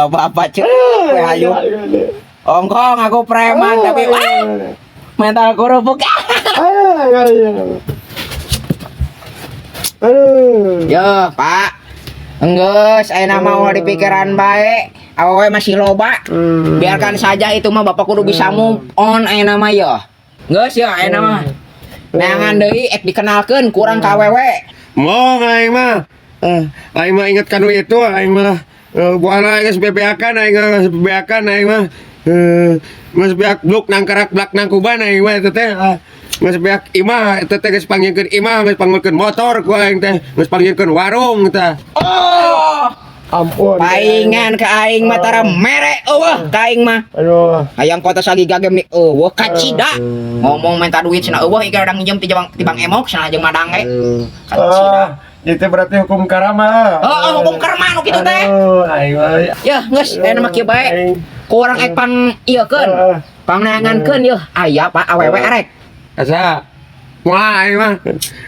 Bapak cuy, ayo. Ongkong aku preman tapi wah, mental kerupuk. Aduh. Aduh. Yo, Pak. Enggeus, ayeuna mah ulah dipikiran bae. Awewe masih loba. Biarkan saja itu mah, Bapak kudu bisa move on ayeuna mah yo. Geus ya ayeuna mah. Neangan deui ek dikenalkeun kurang ka awewe. Mau aing mah. Eh, aing mah inget kanu itu aing mah. Eh, buana geus bebeakan aing geus bebeakan aing mah. Eh, geus beak bluk nangkarak blak nangkuban aing mah eta teh. Ah, geus beak imah eta teh geus panggilkeun imah, geus panggilkeun motor ku aing teh, geus panggilkeun warung teh. Oh, Ampun. paingan ke aing mah tara mere eueuh ka aing mah. Aduh. Hayang kota sagi gagem nih eueuh kacida. Ngomong minta duit cenah eueuh ieu kadang nginjem ti Jepang ti Bang Emok cenah jeung Madang ge. Kacida. Ah, itu berarti hukum karma. Heeh, hukum karma nu kitu teh. Aduh, aing mah. Ya, geus ayeuna mah kieu bae. Kurang ek pang ieu keun. Pangneangankeun yeuh aya Pak awewe arek. Asa. Wah, aing mah.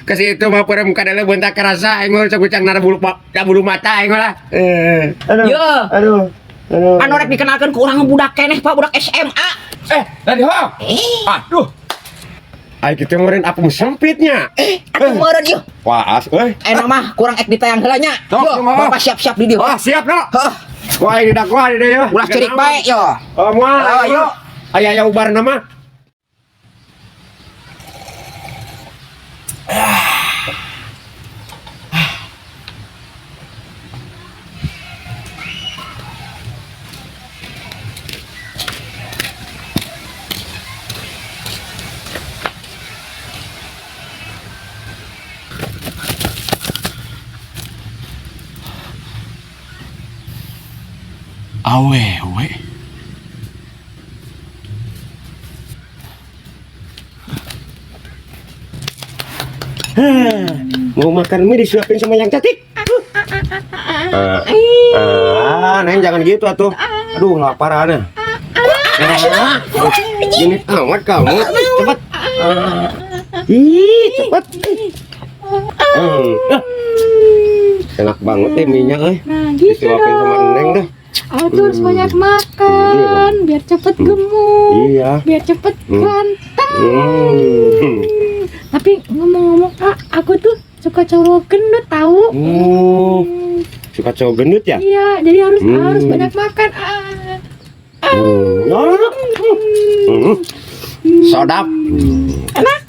Kasih itu mah peureum kadele bentak kerasa aing mah sakucang nara bulu bulu mata aing mah lah. Eh. Aduh. Yo. Aduh. Aduh. Anu rek dikenalkeun ku urang budak keneh Pak, budak SMA. Eh, tadi ho. Eh, Aduh. Aing kitu meureun apung sempitnya. eh, atuh meureun yeuh. Wah, as euy. Enak mah kurang ek ditayang heula nya. Sok, Yo, kumaha? Bapak siap-siap di dieu. Wah, siap, no. Heuh, Wah, ini dakwah di dieu. ulah cerik bae yo. Oh, moal. Oh, Ayo. ayo. Aya aya ubar nama. Awewe. Mau makan mie disuapin sama yang cantik. Ah, ah, Neng jangan gitu atuh. Aduh, lapar ana. Ah, gini amat kamu. Cepat. Ah. Ih, cepat. Ah. Enak banget deh mie-nya euy. Nah, gitu Disuapin sama dong. Neng dah. Aku tuh harus banyak makan biar cepet gemuk, Iya. biar cepet ganteng. Tapi ngomong-ngomong, Kak, aku tuh suka cowok gendut tahu. Oh, suka cowok gendut ya? Iya, jadi harus harus banyak makan. Ah. Sodap. Enak?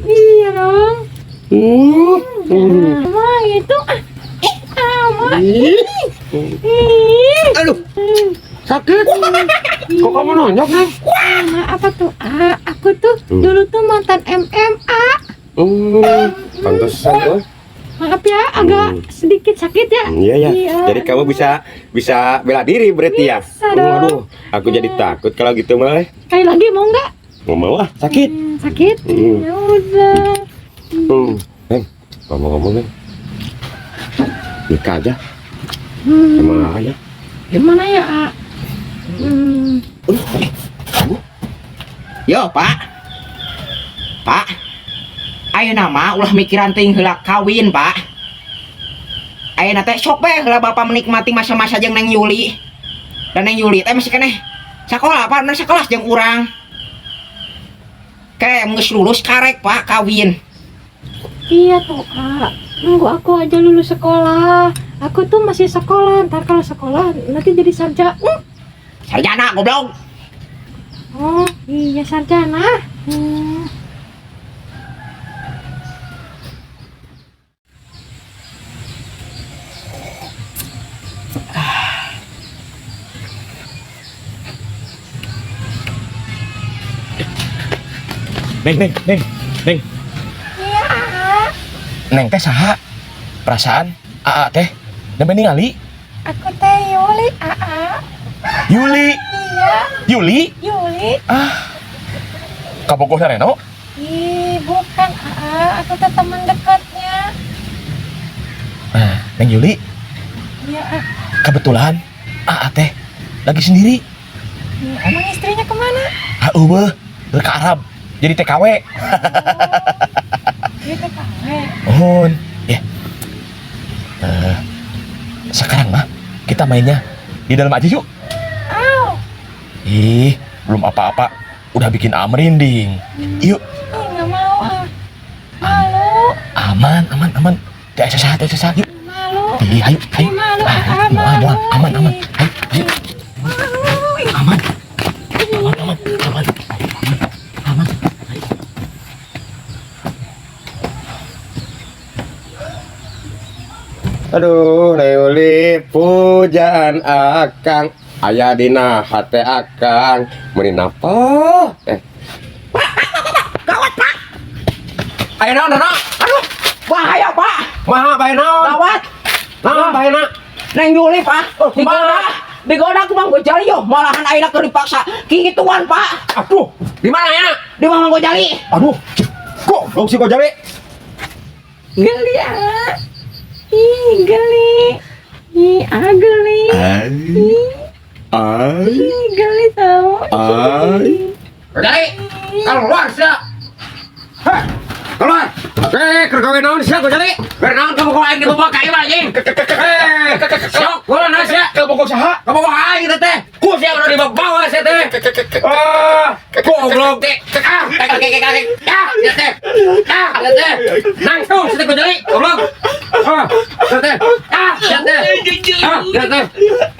Iya dong. Wah, itu ah. Eh, ah, wah. Ih. Ih. Aduh, sakit. Kok kamu nonyok, Neng? Nah, apa tuh? Ah, aku tuh dulu tuh mantan MMA. Pantesan oh. Maaf ya, agak sedikit sakit ya. Iya ya. Iya. Jadi kamu bisa bisa bela diri berarti ya? Bisa dong. Aduh, aku jadi takut kalau gitu mah. Sekali lagi mau nggak? Mau mau ah, sakit. Sakit? Ya udah. Neng, ngomong-ngomong Neng. Nikah aja sama ayah. Gimana ya, A? Yo, Pak. Pak. Ayeuna mah ulah mikiran teuing heula kawin, Pak. Ayeuna teh sok bae heula Bapak menikmati masa-masa jeung Neng Yuli. Dan Neng Yuli teh masih keneh sakola, Pak, bener sekelas jeung urang. Kayak geus lulus karek, Pak, kawin. Iya tuh, A. Nunggu aku aja lulus sekolah. Aku tuh masih sekolah. Ntar kalau sekolah nanti jadi sarjana. Sarjana goblok. Oh, iya sarjana. Neng, neng, neng, neng. Iya, A. Neng teh saha? Perasaan AA teh nembe ningali. Aku teh Yuli, AA. Yuli. Iya, Yuli. Yuli. Ah. Kabogohna Reno? Ih, bukan, AA. Aku teh teman dekatnya. Nah, Neng Yuli, Iya, A. kebetulan AA teh lagi sendiri. Iya, emang istrinya kemana? Ah, eueuh, ke Arab. Jadi TKW. Dia TKW. Mohon. Ya. Eh, sekarang mah kita mainnya di dalam aja yuk. Ih, belum apa-apa udah bikin Aa merinding. Yuk. Ih, nggak mau ah. Malu. Aman, aman, aman. Tidak sesat, tidak sesat. Yuk. Malu. Ih, ayo, ayo. Ih, malu, Ah, ah, mual, malu. mual. Aman, aman. Ih. Ayo, ayo. Malu. Ih. Aman. Aman, aman, aman. Ayo, aman. Aman. Ayo. Aduh, Neng Yuli, pujaan akang aya dina hate akang meuni napa eh. Gawat, Pak. Aya naon, Rano? Aduh, bahaya, Pak. Maha bahaya naon? Gawat. Naon bahayana? Neng Yuli, Pak. Oh, kumaha? Digoda. Digoda ku Mang Gojali yo. Malahan ayeuna keur dipaksa kikituan, Pak. Aduh, di mana ya? Di Mang Gojali. Aduh, kok si Gojali? Geli ah. Ih, geli. Ih, ah geli. Ih, Ai, ih, geli tau. ai. Gojali, keluar sia. Heh, keluar. Eh, keur gawe naon sia Gojali? Ber naon kamu kok aing dibawa ka ieu anjing? Eh, sok, keluar naon sia? Kabogoh saha? Kabogoh aing teh teh. Ku sia udah dibawa sia teh. Ah, goblok teh. Ah, kaki kaki kaki. Ah, sia teh. Ah, sia teh. Nangtung sia teh Gojali, goblok. Ah, sia teh. Ah, sia teh. Ah, sia teh.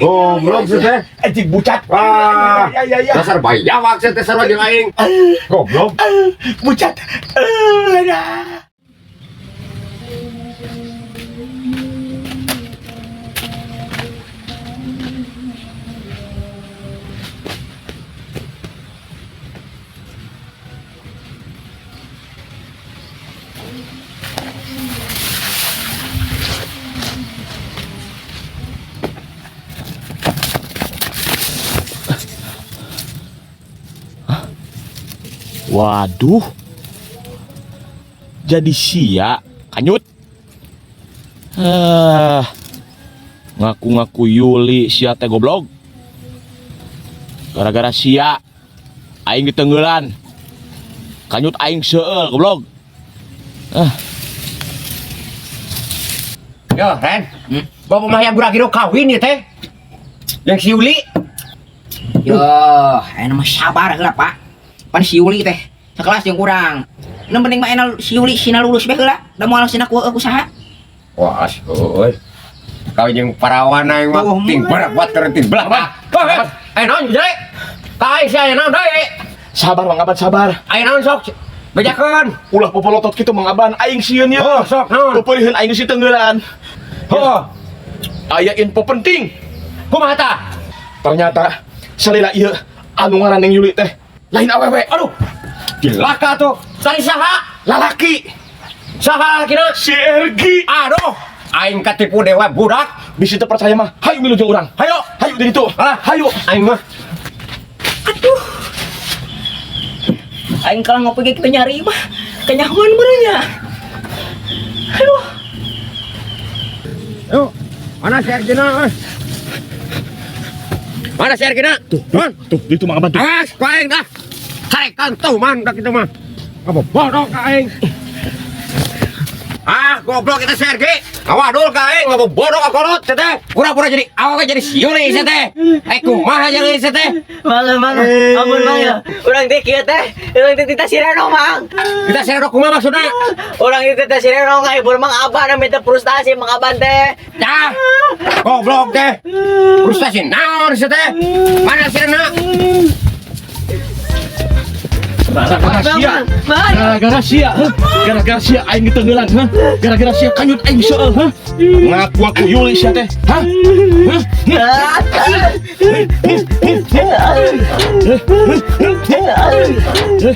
Goblok sia teh. Anjing bucat. Wah, Ya, ya, ya. dasar bayawak sia teh sarua jeung aing. Goblok. Bucat. Eh, dah. Waduh. Jadi sia kanyut. Ah. Ngaku-ngaku Yuli sia teh goblok. Gara-gara sia aing ditenggelan. Kanyut aing seueul goblok. Ah, Yo, Ren. Bapak mah yang geura kawin ya teh. Yang si Yuli. Yo, ayeuna mah sabar heula, Pak. Pan si Yuli teh sekelas jeung urang. Nu penting mah ayeuna si Yuli sina lulus bae heula. Da moal sina ku usaha. Wah, euy. Kawin jeung parawan aing mah Oh, ting berat buat keur ting belah. Eh, naon jelek? Ka aing sia naon deui? Sabar Mang Aban sabar. Aing naon sok? Bejakeun. Ulah popolotot kitu Mang Aban aing sieun ye. Oh, sok naon? Peupeuriheun aing geus ditenggelan. Oh, Aya info penting. kumaha tah? Ternyata salila ieu anu ngaran Neng Yuli teh lain awewe. Aduh. Cilaka tuh. Tadi saha? Lalaki. Saha lalakina? Si Ergi. Aduh, aing katipu dewa budak. Bisi teu percaya mah, hayu milu jeung urang. Hayo, Hayu di ditu. Ah. Hayu. Aing mah. Aduh. Aing kalau ngopi kayak kita nyari mah kenyahuan benernya. Aduh. Yuk, mana si Ergina? Euy? Mana si Ergina? Tuh, tuh, tuh, di ditu Mang Aban tuh. Awas, ku aing dah. Carekan tuh man dah kitu mah. Apa bodoh ka aing. Ah, goblok kita si Ergi. Awadul ka aing, ngapa bodoh ka kolot teh teh. Pura-pura jadi awak jadi si Yuli si teh. Eh kumaha jadi si teh? Mang, mang, ampun mang ya. Urang teh kieu teh, urang teh tita sireno mang. Kita sireno kumaha maksudna? Urang teh tita sireno ngahibur Mang Aban ame teh frustasi Mang Aban teh. Dah. Goblok teh. Frustasi naon si teh? Mana sirena? Gara-gara sia. Gara-gara sia, heh. Gara-gara sia aing ditenggelan, heh. Gara-gara sia kanyut aing seueul, heh. Ngaku aku Yuli sia teh, hah? Hah? Heh. Heh. Heh. Heh. Heh.